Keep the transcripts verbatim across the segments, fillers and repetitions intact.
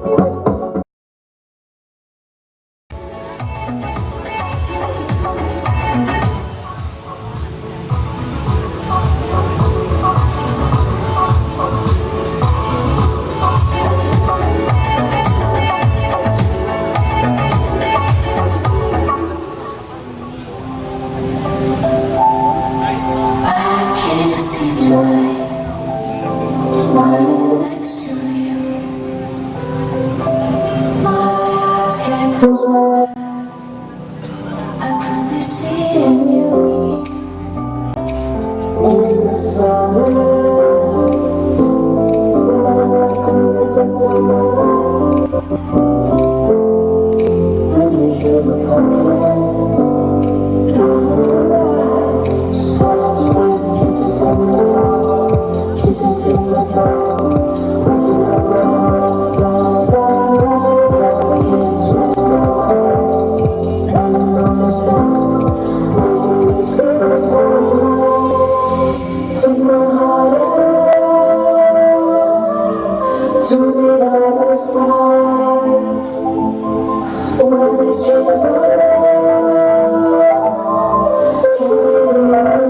I can't sleep tonight. Lying next to you. My eyes can't close. I could be seeing you in the summer. When you hear me talking, soft, sweet kisses in the dark, kisses in the dark. Take my heart and run to the other side. When these dreams are gone, can we realize?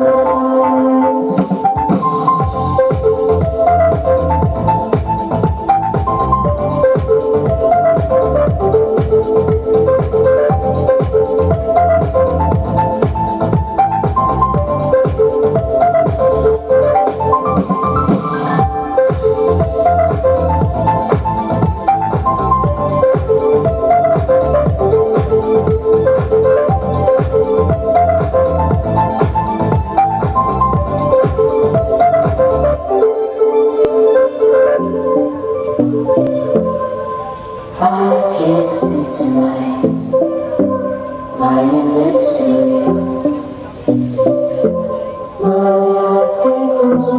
I can't sleep tonight, lying next to you. My eyes can't close,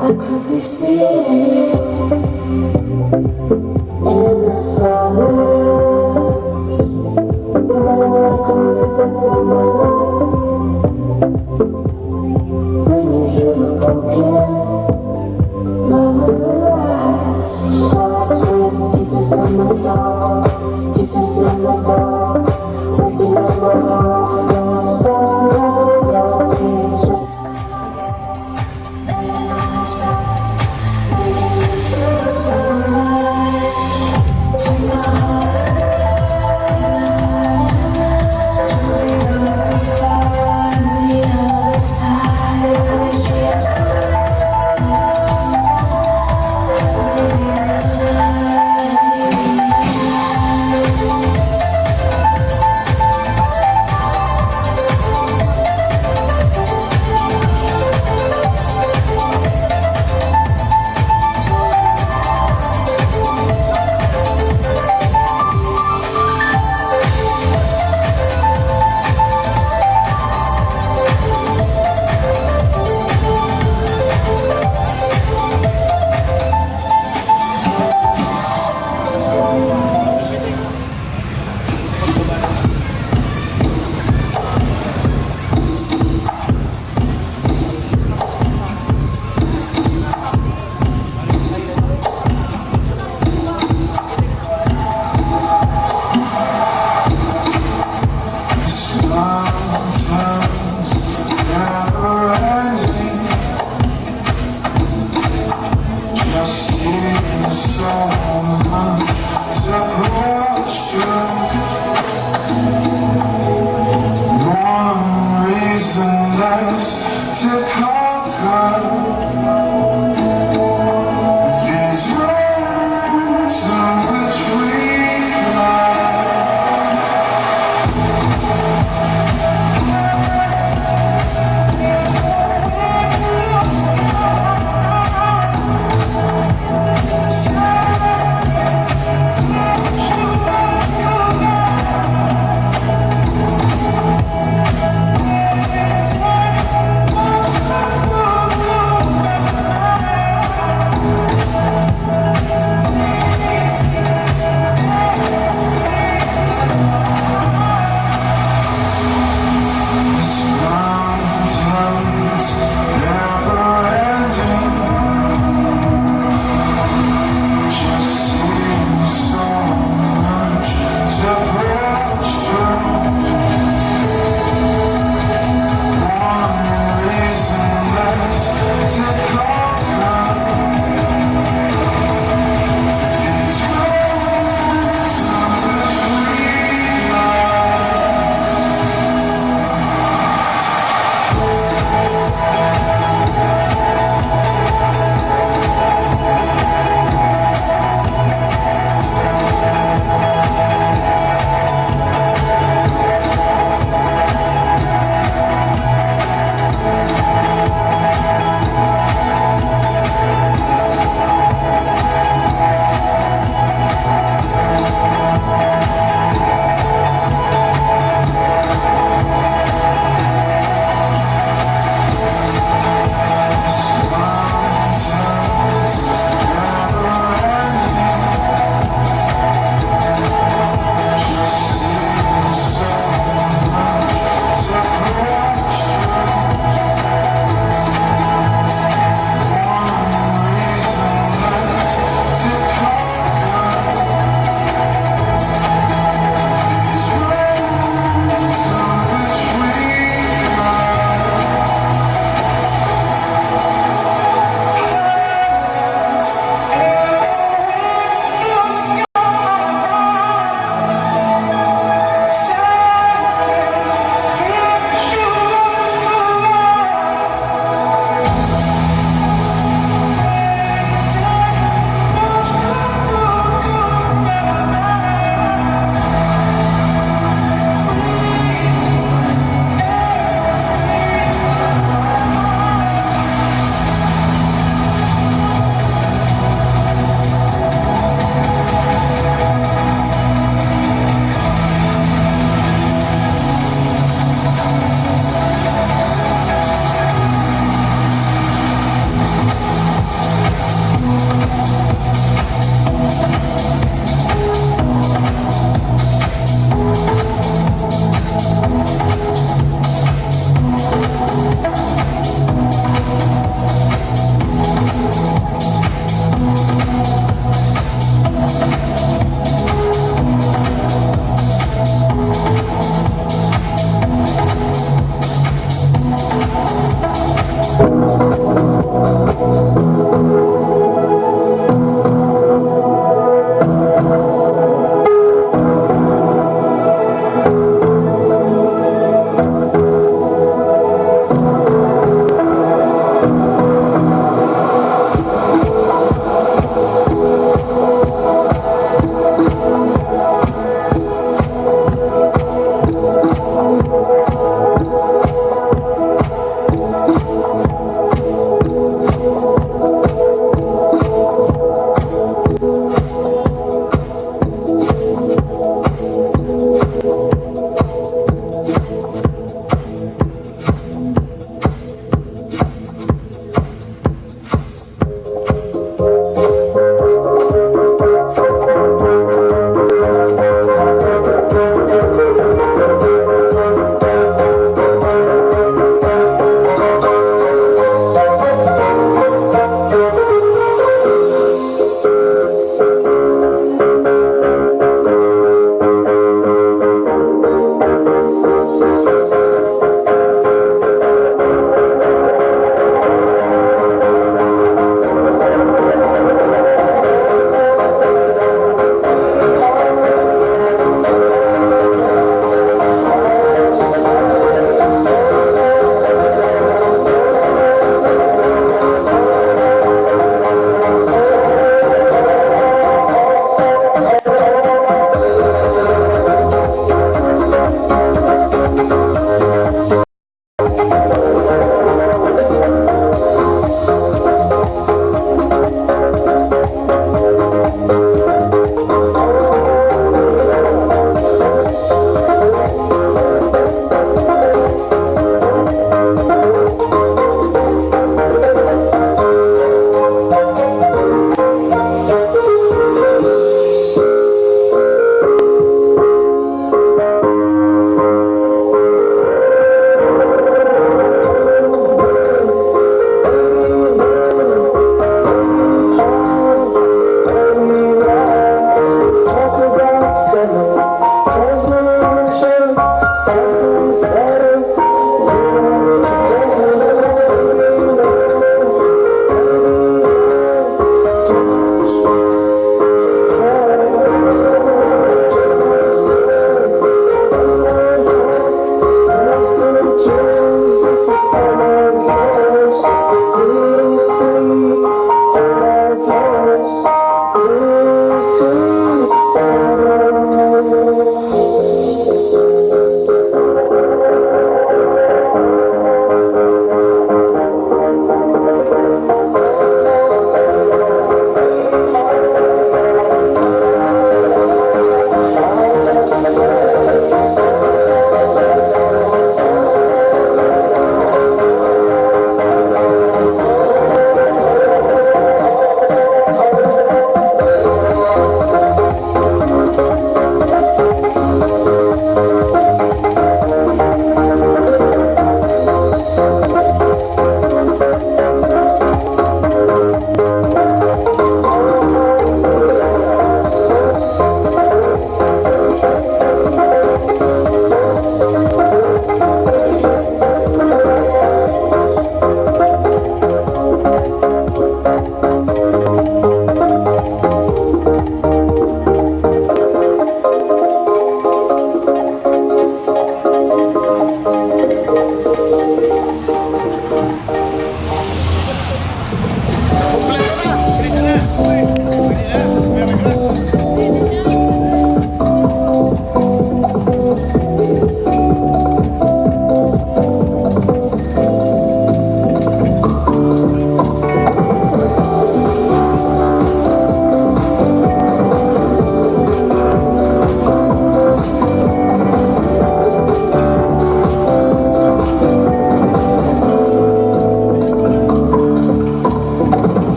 I could be seeing you in the silence. When you hear me broken, love will rise. Soft, sweet kisses in the dark, kisses in the dark. Waking up my heart, lost all love, love is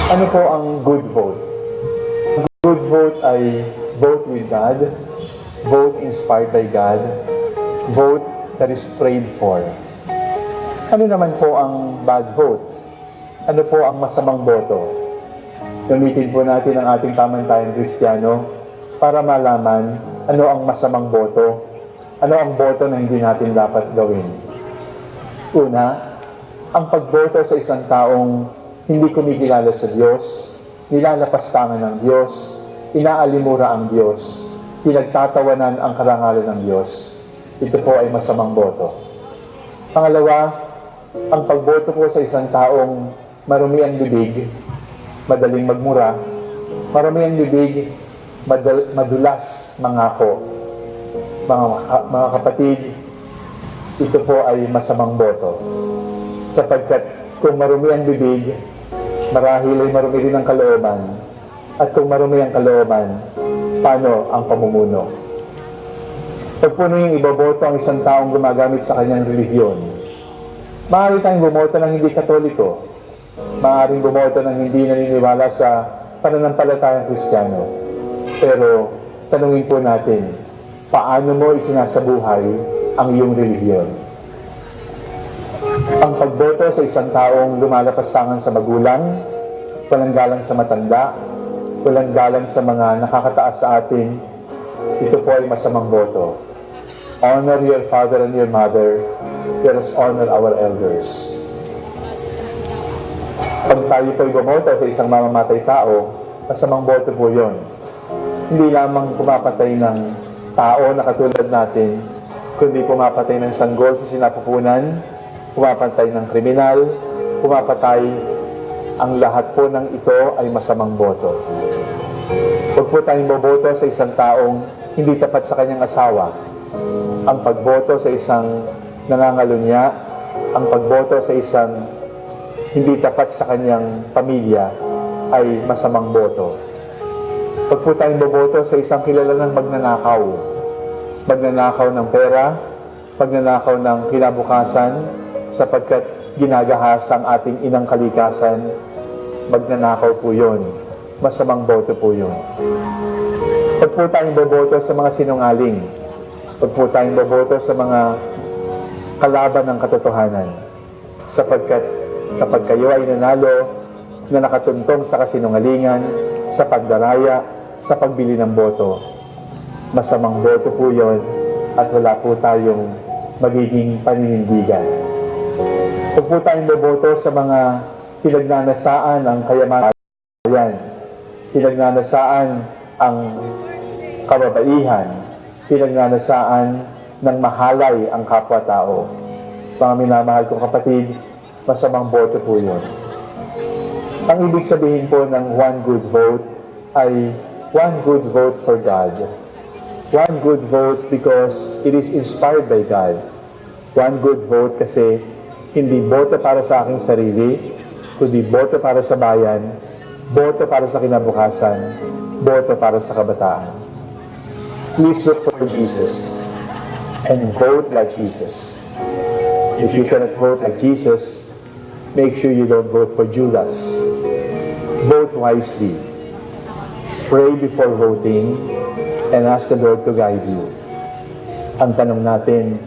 Ano po ang good vote? Good vote ay vote with God, vote inspired by God, vote that is prayed for. Ano naman po ang bad vote? Ano po ang masamang boto? Gamitin po natin ang ating pamantayan Kristiyano para malaman ano ang masamang boto, ano ang boto na hindi natin dapat gawin. Una, ang pagboto sa isang taong hindi kumikilala sa Diyos, nilalapastangan ng Diyos, inaalimura ang Diyos, pinagtatawanan ang karangalan ng Diyos. Ito po ay masamang boto. Pangalawa, ang pagboto po sa isang taong marumi ang bibig, madaling magmura, marumi ang bibig, madal-, madulas mangako. Mga, mga kapatid, ito po ay masamang boto. Sapagkat kung marumi ang bibig, marahil ay marumi rin ang kalooban. At kung marumi ang kalooban, paano ang pamumuno? Pag po ninyong iboboto ang isang taong gumagamit sa kanyang relihiyon, maaari tayong bumoto ng hindi Katoliko, maaaring bumoto ng hindi naniniwala sa pananampalatayang Kristiyano. Pero tanungin po natin, paano mo isinasabuhay ang iyong relihiyon? Ang pagboto sa isang taong lumalapastangan sa magulang, walang galang sa matanda, walang galang sa mga nakakataas sa atin, ito po ay masamang boto. Honor your father and your mother, let us honor our elders. Pag tayo po'y bumoto sa isang mamamatay tao, masamang boto po yon. Hindi lamang pumapatay ng tao na katulad natin, kundi pumapatay ng sanggol sa sinapupunan, pumapatay ng kriminal, pumapatay. Ang lahat po ng ito ay masamang boto. Huwag po tayong boboto sa isang taong hindi tapat sa kanyang asawa. Ang pagboto sa isang nangangalunya, ang pagboto sa isang hindi tapat sa kanyang pamilya ay masamang boto. Huwag po tayong boboto sa isang kilala ng magnanakaw. Magnanakaw ng pera, magnanakaw ng kinabukasan, Sapagkat ginagahas ang ating inang kalikasan, magnanakaw po yun. Masamang boto po yun. Huwag po tayong boboto sa mga sinungaling. Huwag po tayong boboto sa mga kalaban ng katotohanan. Sapagkat kapag kayo ay nanalo na nakatuntong sa kasinungalingan, sa pagdaraya, sa pagbili ng boto, masamang boto po yon at wala po tayong magiging paninindigan. Huwag po tayong boboto sa mga pinagnanasaan ang kayamanan, pinagnanasaan ang kababaihan, pinagnanasaan ng mahalay ang kapwa-tao. Mga minamahal kong kapatid, masamang boto po yun. Ang ibig sabihin po ng one good vote ay one good vote for God. One good vote because it is inspired by God. One good vote kasi hindi boto para sa aking sarili, kundi boto para sa bayan, boto para sa kinabukasan, boto para sa kabataan. Please look for Jesus and vote like Jesus. If you cannot vote like Jesus, make sure you don't vote for Judas. Vote wisely. Pray before voting and ask the Lord to guide you. Ang tanong natin,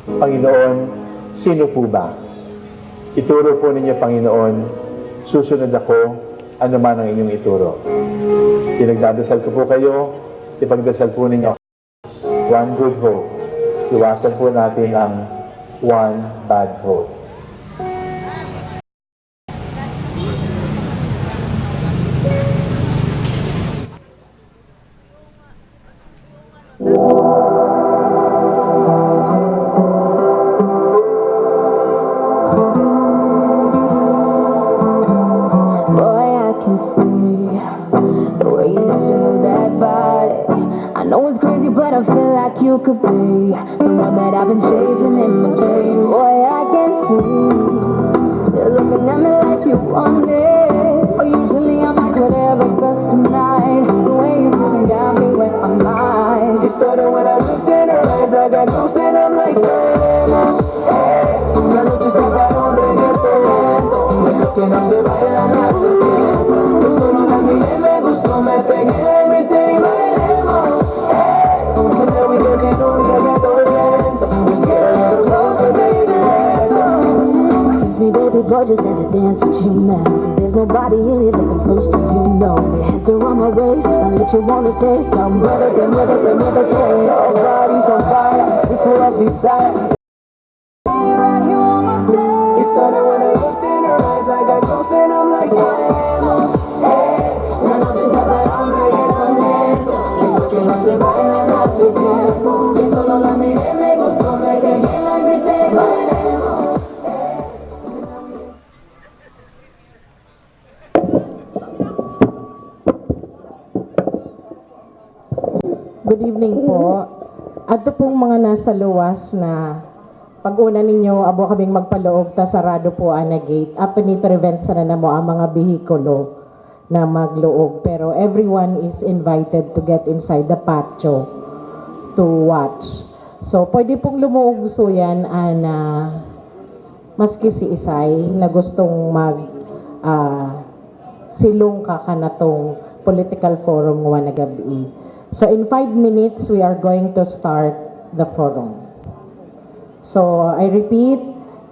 Panginoon, sino po ba? Ituro po ninyo, Panginoon, susunod ako, ano man ang inyong ituro. Pinagdadasal ko po kayo, ipagdasal po ninyo. One good vote. Iwasan po natin ang one bad vote. Boy, I can see the way you dancing with that body. I know it's crazy, but I feel like you could be the one that I've been chasing in my dreams. Boy, I can see you're looking at me like you want it. But usually I'm like whatever, but tonight the way you moving got me where I'm at. It started when I looked in her eyes, I got close and I'm like, vemos. Hey, la noche está para un reggaetón lento. Esos que no se bailan hace tiempo. Yo solo la miré, me gustó, me pegué, la invité y bailemos. Hey, so now we dancing un reggaetón lento. Let's get a little closer, baby, let go. Excuse me, baby boy, just had to dance with you now. See, there's nobody in it that comes close to you, no. Your hands are on my waist, my lips you wanna taste. Come, muévete, muévete, muévete. Your body's on fire, we full of desire. Right here on my tail. It started when I looked in her eyes, I got close and I'm like, bailemos. Hey, la noche está para un reggaetón lento. Esos que no se bailan hace tiempo. Y solo la miré, me gustó, me pegué, la invité, bailemos. Good evening po. Adto pong mga nasa luwas na pag-una ninyo, abo kaming magpaloob ta sarado po ana gate. Apni prevent sana namo ang mga behikulo na magluog. Pero everyone is invited to get inside the patio to watch. So, pwede pong lumuog suyan ana maski si Isay na gustong mag ah, silong ka kanatong political forum ngwa na gabi. So in five minutes, we are going to start the forum. So I repeat,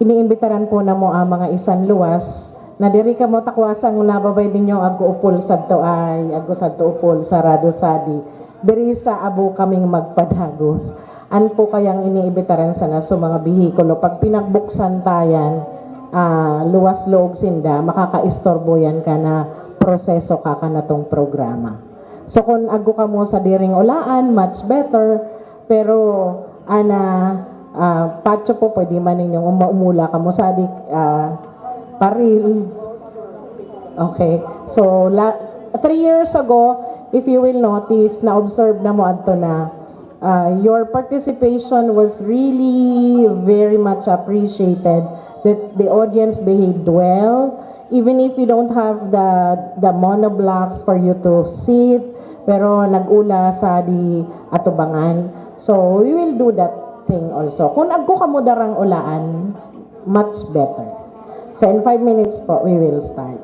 iniimbitaran po namo ang mga isan luwas na diri kamo takwasa ang nababay ninyo, ago upol sadto ay, ago sadto upol, sarado sadi. Diri sa abo kaming magpadagos. An po kayang iniibitaran sana so mga behikulo, pag pinagbuksan ta yan, ah, luwas-luog sinda, makakaistorbo yan ka na proseso ka kanatong programa. So kun ago kamo sa diring ulaan, much better. Pero ana ah, patio po, pwede man ninyong uma- umula kamo sa di ah, paril. Okay. So, la- three years ago, if you will notice, na-observe na mo adto na uh, your participation was really very much appreciated, that the audience behaved well, even if you don't have the the monoblocks for you to sit, pero nag-ula sa di atubangan. So we will do that thing also. Kung agko kamo darang ulaan, Much better. So in five minutes po, we will start.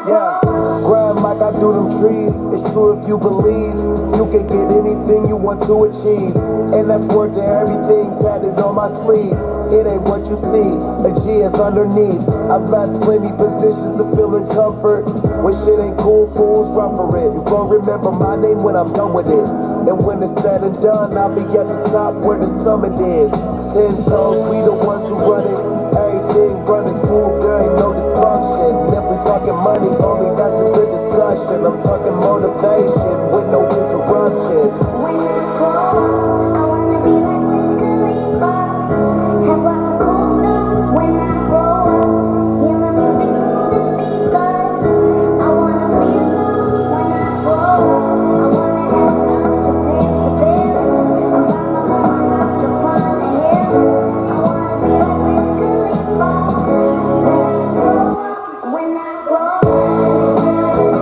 Yeah, grind like I do them trees. It's true if you believe you can get anything you want to achieve. And that's word to everything tatted on my sleeve. It ain't what you see, a G is underneath. I've left plenty positions of feeling comfort. When shit ain't cool, fools run for it. You gon' remember my name when I'm done with it. And when it's said and done, I'll be at the top where the summit is. Ten toes, we the ones who run it. Everything running smooth, there ain't no dysfunction. If we talking money, homie, that's a good discussion. I'm talking motivation with no interruption. When I grow up, I wanna be like Wiz Khalifa. Have lots of cool stuff when I grow up. Hear my music through the speakers. I wanna feel love when I grow up. I wanna have enough to pay the bills. I want my mama house upon the hill. I wanna be like Wiz Khalifa. When I grow up, when I grow up.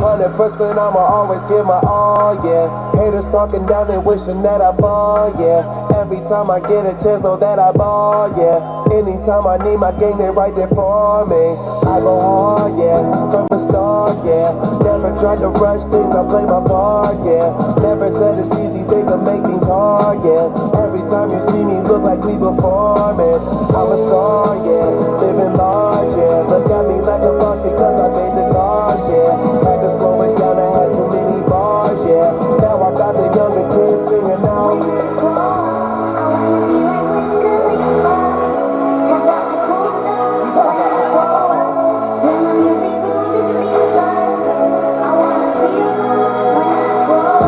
Hundred percent, I'ma always give my all, yeah. Haters talking down, they wishing that I fall, yeah. Every time I get a chance, know that I ball, yeah. Anytime I need my game, they right there for me. I go hard, yeah, from the start, yeah. Never tried to rush things, I play my part, yeah. Never said it's easy, they can make things hard, yeah. Every time you see me, look like we performing. I'm a star, yeah, living large, yeah. Look at me like a boss because I paid the cost, yeah. Had to slow it down, I had too many bars, yeah. Now I got the younger kids singing out. I wanna be like Wiz Khalifa. Have lots of cool stuff when I grow up. Hear my music through the speakers. I wanna feel love when I grow up.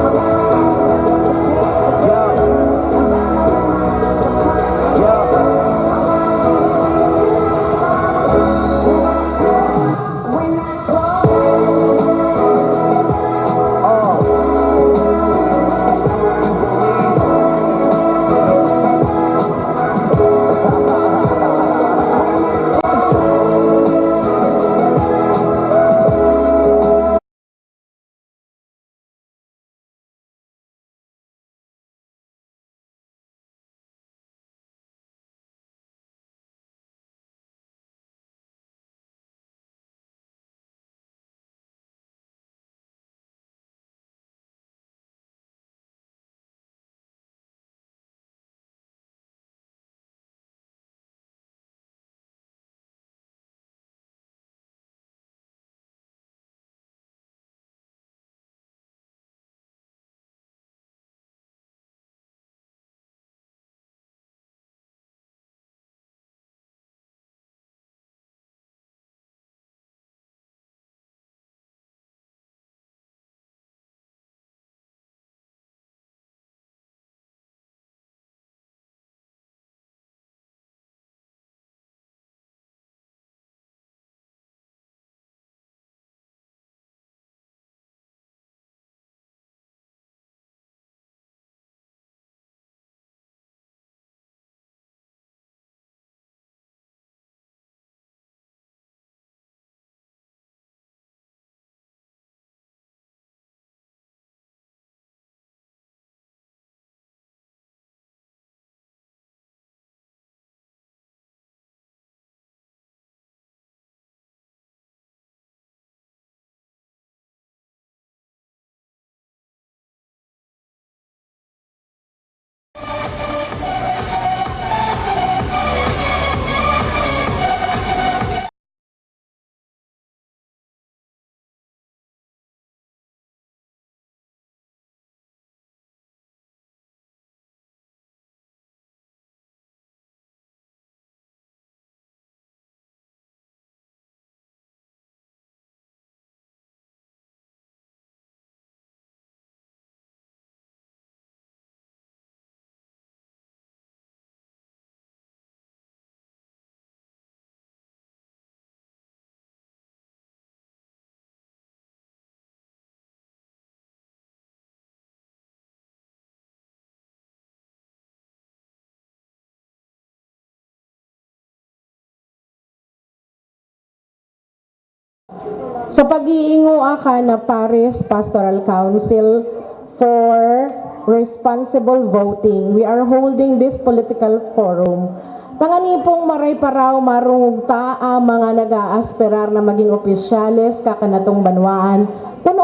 I wanna have enough to pay the bills. I wanna have my house upon the hill. I wanna be like Wiz Sa pag-iingoa kan na Paris Pastoral Council for Responsible Voting, we are holding this political forum. Tangani pong maray paraw marungog ta ang mga nag-aasperar na maging opisyales kakan natong banwaan. Kun